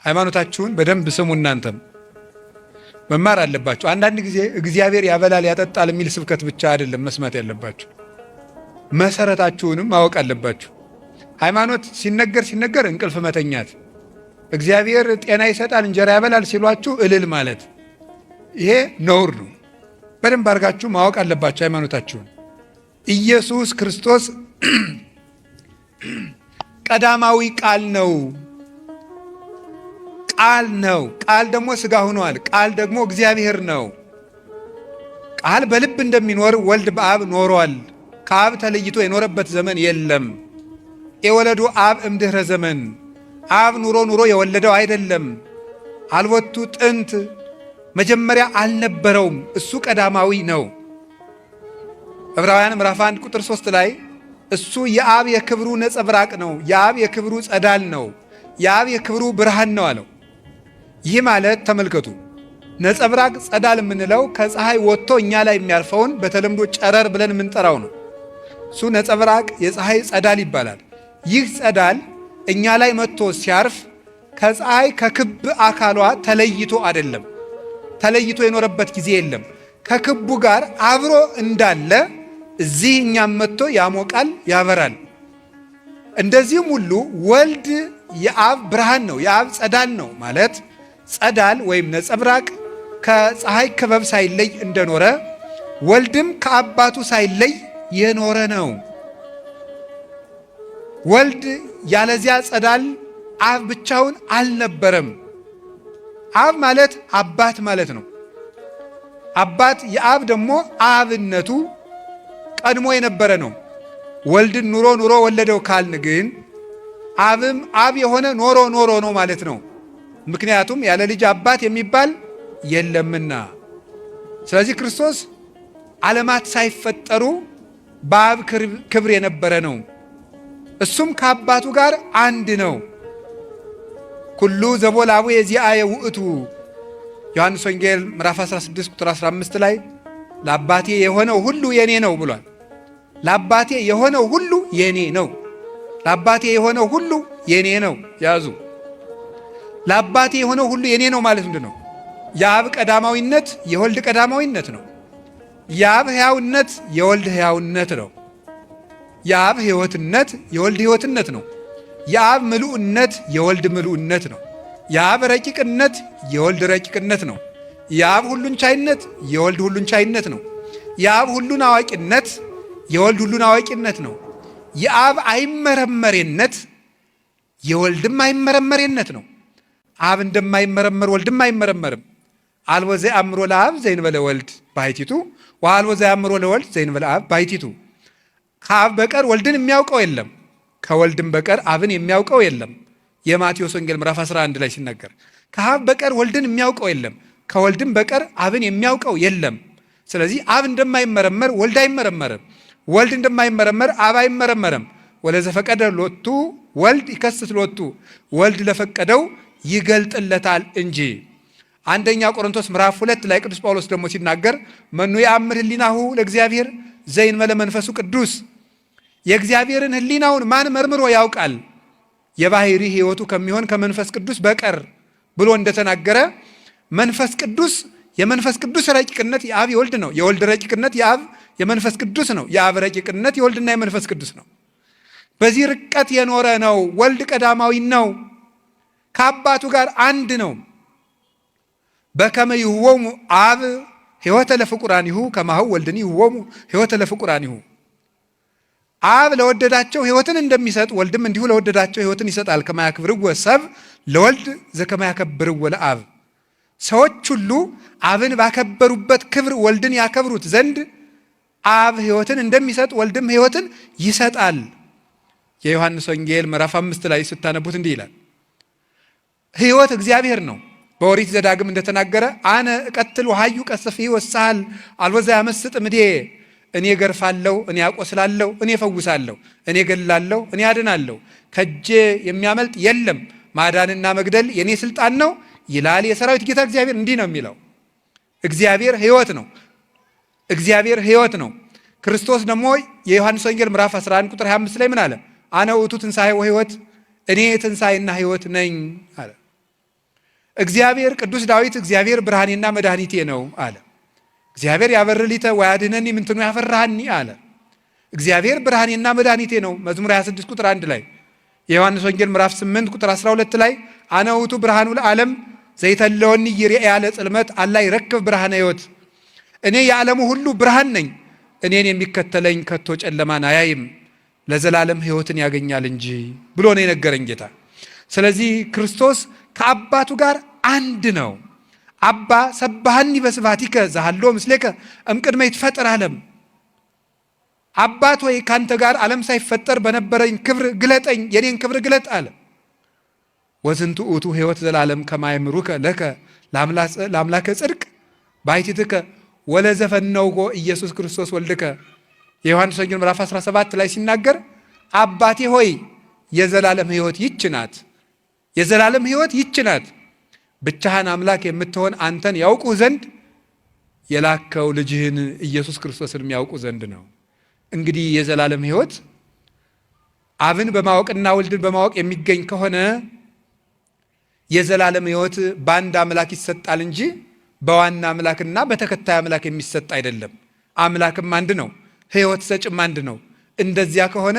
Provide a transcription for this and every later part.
ሃይማኖታችሁን በደንብ ስሙ። እናንተም መማር አለባችሁ። አንዳንድ ጊዜ እግዚአብሔር ያበላል ያጠጣል የሚል ስብከት ብቻ አይደለም መስማት ያለባችሁ፣ መሰረታችሁንም ማወቅ አለባችሁ። ሃይማኖት ሲነገር ሲነገር እንቅልፍ መተኛት፣ እግዚአብሔር ጤና ይሰጣል እንጀራ ያበላል ሲሏችሁ እልል ማለት ይሄ ነውር ነው። በደንብ አድርጋችሁ ማወቅ አለባችሁ ሃይማኖታችሁን። ኢየሱስ ክርስቶስ ቀዳማዊ ቃል ነው። ቃል ነው። ቃል ደግሞ ሥጋ ሆኗል። ቃል ደግሞ እግዚአብሔር ነው። ቃል በልብ እንደሚኖር ወልድ በአብ ኖሯል። ከአብ ተለይቶ የኖረበት ዘመን የለም። የወለዱ አብ እምድኅረ ዘመን፣ አብ ኑሮ ኑሮ የወለደው አይደለም። አልወቱ ጥንት፣ መጀመሪያ አልነበረውም። እሱ ቀዳማዊ ነው። ዕብራውያን ምዕራፍ 1 ቁጥር 3 ላይ እሱ የአብ የክብሩ ነጸብራቅ ነው፣ የአብ የክብሩ ጸዳል ነው፣ የአብ የክብሩ ብርሃን ነው አለው። ይህ ማለት ተመልከቱ፣ ነጸብራቅ ጸዳል የምንለው ከፀሐይ ወጥቶ እኛ ላይ የሚያርፈውን በተለምዶ ጨረር ብለን የምንጠራው ነው። እሱ ነጸብራቅ የፀሐይ ጸዳል ይባላል። ይህ ጸዳል እኛ ላይ መጥቶ ሲያርፍ ከፀሐይ ከክብ አካሏ ተለይቶ አይደለም። ተለይቶ የኖረበት ጊዜ የለም። ከክቡ ጋር አብሮ እንዳለ እዚህ እኛም መጥቶ ያሞቃል፣ ያበራል። እንደዚህም ሁሉ ወልድ የአብ ብርሃን ነው፣ የአብ ጸዳል ነው ማለት ጸዳል ወይም ነጸብራቅ ከፀሐይ ክበብ ሳይለይ እንደኖረ ወልድም ከአባቱ ሳይለይ የኖረ ነው። ወልድ ያለዚያ ጸዳል አብ ብቻውን አልነበረም። አብ ማለት አባት ማለት ነው። አባት የአብ ደግሞ አብነቱ ቀድሞ የነበረ ነው። ወልድን ኑሮ ኑሮ ወለደው ካልን ግን አብም አብ የሆነ ኖሮ ኖሮ ነው ማለት ነው። ምክንያቱም ያለ ልጅ አባት የሚባል የለምና። ስለዚህ ክርስቶስ ዓለማት ሳይፈጠሩ በአብ ክብር የነበረ ነው። እሱም ከአባቱ ጋር አንድ ነው። ኩሉ ዘቦ ላቡየ ዚአየ ውእቱ፣ ዮሐንስ ወንጌል ምዕራፍ 16 ቁጥር 15 ላይ ለአባቴ የሆነው ሁሉ የኔ ነው ብሏል። ለአባቴ የሆነው ሁሉ የኔ ነው። ለአባቴ የሆነው ሁሉ የኔ ነው። ያዙ። ለአባቴ የሆነው ሁሉ የኔ ነው ማለት ምንድን ነው? የአብ ቀዳማዊነት የወልድ ቀዳማዊነት ነው። የአብ ሕያውነት የወልድ ሕያውነት ነው። የአብ ሕይወትነት የወልድ ሕይወትነት ነው። የአብ ምሉዕነት የወልድ ምሉዕነት ነው። የአብ ረቂቅነት የወልድ ረቂቅነት ነው። የአብ ሁሉን ቻይነት የወልድ ሁሉን ቻይነት ነው። የአብ ሁሉን አዋቂነት የወልድ ሁሉን አዋቂነት ነው። የአብ አይመረመሬነት የወልድም አይመረመሬነት ነው። አብ እንደማይመረመር ወልድም አይመረመርም። አልቦ ዘየአምሮ ለአብ ዘእንበለ ወልድ ባሕቲቱ ወአልቦ ዘየአምሮ ለወልድ ዘእንበለ አብ ባሕቲቱ። ከአብ በቀር ወልድን የሚያውቀው የለም፣ ከወልድም በቀር አብን የሚያውቀው የለም። የማቴዎስ ወንጌል ምዕራፍ 11 ላይ ሲናገር ከአብ በቀር ወልድን የሚያውቀው የለም፣ ከወልድም በቀር አብን የሚያውቀው የለም። ስለዚህ አብ እንደማይመረመር ወልድ አይመረመርም፣ ወልድ እንደማይመረመር አብ አይመረመርም። ወለዘፈቀደ ሎቱ ወልድ ይከስት ሎቱ፣ ወልድ ለፈቀደው ይገልጥለታል እንጂ። አንደኛ ቆሮንቶስ ምዕራፍ 2 ላይ ቅዱስ ጳውሎስ ደግሞ ሲናገር መኑ የአምር ህሊናሁ ለእግዚአብሔር ዘእንበለ መንፈሱ ቅዱስ፣ የእግዚአብሔርን ህሊናውን ማን መርምሮ ያውቃል የባህሪ ሕይወቱ ከሚሆን ከመንፈስ ቅዱስ በቀር ብሎ እንደተናገረ መንፈስ ቅዱስ የመንፈስ ቅዱስ ረቂቅነት የአብ የወልድ ነው። የወልድ ረቂቅነት የአብ የመንፈስ ቅዱስ ነው። የአብ ረቂቅነት የወልድና የመንፈስ ቅዱስ ነው። በዚህ ርቀት የኖረ ነው። ወልድ ቀዳማዊ ነው። ከአባቱ ጋር አንድ ነው። በከመ ይሁቦሙ አብ ሕይወተ ለፍቁራኒሁ ከማሁ ወልድኒ ይሁቦሙ ሕይወተ ለፍቁራኒሁ። አብ ለወደዳቸው ሕይወትን እንደሚሰጥ ወልድም እንዲሁ ለወደዳቸው ሕይወትን ይሰጣል። ከመ ያክብርዎ ሰብእ ለወልድ ዘከመ ያከብርዎ ለአብ፣ ሰዎች ሁሉ አብን ባከበሩበት ክብር ወልድን ያከብሩት ዘንድ አብ ሕይወትን እንደሚሰጥ ወልድም ሕይወትን ይሰጣል። የዮሐንስ ወንጌል ምዕራፍ 5 ላይ ስታነቡት እንዲህ ይላል። ሕይወት እግዚአብሔር ነው። በኦሪት ዘዳግም እንደተናገረ አነ እቀትል ወሐዩ ቀሰፍ ወሳል አልቦ ዘያመስጥ እምኔየ፣ እኔ ገርፋለሁ፣ እኔ አቆስላለሁ፣ እኔ እፈውሳለሁ፣ እኔ ገላለሁ፣ እኔ አድናለሁ፣ ከእጄ የሚያመልጥ የለም፣ ማዳንና መግደል የኔ ስልጣን ነው ይላል የሰራዊት ጌታ እግዚአብሔር። እንዲህ ነው የሚለው። እግዚአብሔር ሕይወት ነው። እግዚአብሔር ሕይወት ነው። ክርስቶስ ደግሞ የዮሐንስ ወንጌል ምዕራፍ 11 ቁጥር 25 ላይ ምን አለ? አነ ውእቱ ትንሣኤ ወሕይወት፣ እኔ ትንሣኤና ሕይወት ነኝ አለ። እግዚአብሔር ቅዱስ ዳዊት እግዚአብሔር ብርሃኔና መድኃኒቴ ነው አለ። እግዚአብሔር ያበርህ ሊተ ወያድኅነኒ ምንትኑ ያፈራሃኒ አለ። እግዚአብሔር ብርሃኔና መድኃኒቴ ነው መዝሙር 26 ቁጥር 1 ላይ፣ የዮሐንስ ወንጌል ምዕራፍ 8 ቁጥር 12 ላይ አነ ውእቱ ብርሃኑ ለዓለም ዘይተለወኒ ኢይሬእያ ለጽልመት አላ ይረክብ ብርሃነ ሕይወት። እኔ የዓለሙ ሁሉ ብርሃን ነኝ፣ እኔን የሚከተለኝ ከቶ ጨለማን አያይም ለዘላለም ሕይወትን ያገኛል እንጂ ብሎ ነው የነገረኝ ጌታ። ስለዚህ ክርስቶስ ከአባቱ ጋር አንድ ነው። አባ ሰብሐኒ በስብሐቲከ ዘሀሎ ምስሌከ እምቅድመ ይትፈጠር ዓለም። አባት ሆይ ካንተ ጋር ዓለም ሳይፈጠር በነበረኝ ክብር ግለጠኝ፣ የኔን ክብር ግለጥ አለ። ወዝንቱ ውእቱ ሕይወት ዘላለም ከመ ያእምሩከ ለከ ለአምላከ ጽድቅ ባሕቲትከ ወለዘፈነውኮ ኢየሱስ ክርስቶስ ወልድከ። የዮሐንስ ወንጌል ምዕራፍ 17 ላይ ሲናገር አባቴ ሆይ የዘላለም ሕይወት ይች ናት፣ የዘላለም ሕይወት ይች ናት፣ ብቻህን አምላክ የምትሆን አንተን ያውቁ ዘንድ የላከው ልጅህን ኢየሱስ ክርስቶስን የሚያውቁ ዘንድ ነው። እንግዲህ የዘላለም ሕይወት አብን በማወቅና ወልድን በማወቅ የሚገኝ ከሆነ የዘላለም ሕይወት በአንድ አምላክ ይሰጣል እንጂ በዋና አምላክና በተከታይ አምላክ የሚሰጥ አይደለም። አምላክም አንድ ነው፣ ሕይወት ሰጭም አንድ ነው። እንደዚያ ከሆነ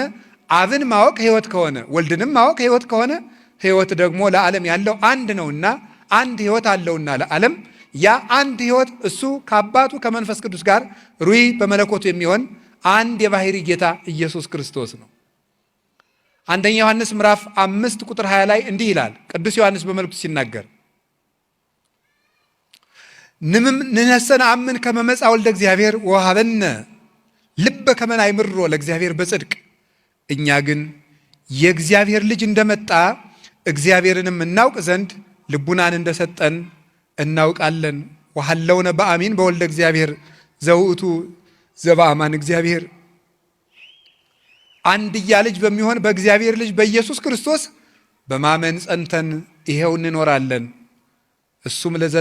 አብን ማወቅ ሕይወት ከሆነ ወልድንም ማወቅ ሕይወት ከሆነ ሕይወት ደግሞ ለዓለም ያለው አንድ ነውና አንድ ሕይወት አለውና ለዓለም ያ አንድ ሕይወት እሱ ከአባቱ ከመንፈስ ቅዱስ ጋር ሩይ በመለኮቱ የሚሆን አንድ የባሕሪ ጌታ ኢየሱስ ክርስቶስ ነው። አንደኛ ዮሐንስ ምዕራፍ 5 ቁጥር 20 ላይ እንዲህ ይላል ቅዱስ ዮሐንስ በመልእክቱ ሲናገር ንሕነሰ ነአምን ከመ መጽአ ወልደ እግዚአብሔር ወሀበነ ልበ ከመ ናእምሮ ለእግዚአብሔር በጽድቅ። እኛ ግን የእግዚአብሔር ልጅ እንደመጣ እግዚአብሔርንም እናውቅ ዘንድ ልቡናን እንደሰጠን እናውቃለን። ወሀለውነ በአሚን በወልደ እግዚአብሔር ዘውእቱ ዘበአማን እግዚአብሔር። አንድያ ልጅ በሚሆን በእግዚአብሔር ልጅ በኢየሱስ ክርስቶስ በማመን ጸንተን ይሄው እንኖራለን። እሱም ለዘላለም